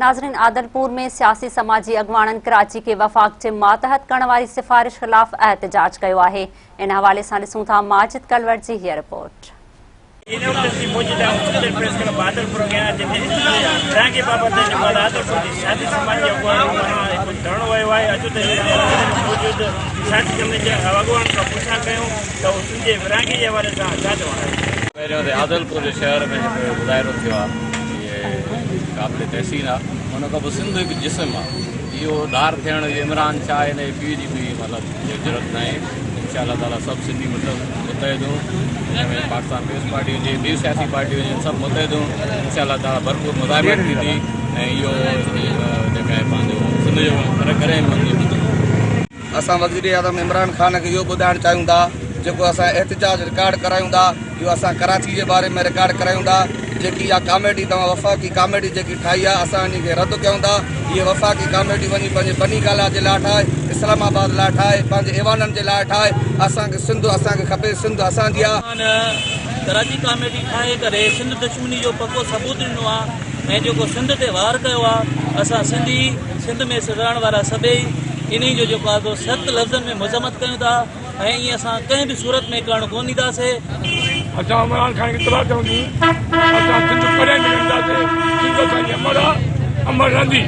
ناظرين عادلپور ۾ سياسي سماجي اڳواڻن ڪراچي کي وفاق جي ماتحت ڪرڻ واري سفارش خلاف احتجاج ڪيو آهي ان حوالي سان ڏسون ٿا ماجد ڪلوڙ جي هيء رپورٽ. هن وقت اسين موجود آهيون سنڌ پريس ڪلب عادلپور اڳيان جتي ورهاڱي بابت جيڪو آهي عادلپور جي سياسي سماجي اڳواڻن پاران هڪ ڌرڻو ويو آهي اچو ته هن موجود سياسي سماجي اڳواڻن کان پڇا ڪيون ته هو سنڌ جي ورهاڱي جي حوالي سان ڇا چوڻ آهي. پهريون ته عادلپور جي شهر ۾ جيڪو مظاهرو ٿيو آهي اهي قابل تحسين آهي ان کان پوء سنڌ هڪ جسم آهي اهو ڌار ٿيڻ اهو عمران ڇا هن جي پيء جي به مطلب ضرورت ناهي انشاء الله تعالي سڀ سنڌي متحد هون ان ۾ پاڪستان پيپلز پارٽي هجي ٻيون سياسي پارٽيون هجن سڀ متحد هون انشاء الله تعالي ڀرپور مزاحمت ٿيندي ۽ اهو جيڪا آهي پنهنجو سنڌ جو فرق ڪڏهن به بند نه ٿيندو. اسان وزيراعظم عمران خان کي اهو ٻڌائڻ چاهيون ٿا جيڪو اسان احتجاج رڪارڊ ڪرايون ٿا اهو اسان ڪراچي جي باري ۾ رڪارڊ ڪرايون ٿا جيڪي اها ڪاميٽي توهان وفاقي ڪاميٽي جيڪي ٺاهي آهي اسان ان کي رد ڪيون ٿا اهي وفاقي ڪاميٽي وڃي پنهنجي بني گالا جي لاء ٺاهي اسلام آباد لاء ٺاهي پنهنجي ايوانن جي لاء ٺاهي اسان کي سنڌ اسان کي کپي سنڌ اسان جي آهي. ڪراچي ڪاميٽي ٺاهي ڪري سنڌ دشمني جو پڪو ثبوت ڏنو آهي ۽ جيڪو سنڌ تي وار ڪيو آهي اسان سنڌي سنڌ ۾ رهڻ وارا سڀئي انهي جو جيڪو آهي سو سخت لفظن ۾ مذمت ڪيون ٿا ۽ ائين اسان ڪنهن به صورت ۾ ڪرڻ ڪونه ڏينداسي. اسان عمران خان کي اطلاع ڪيون ٿيون اسان سنڌ ڪڏهن نه ڏينداسين، سنڌ اسان جي امڙ آ، امڙ رهندي.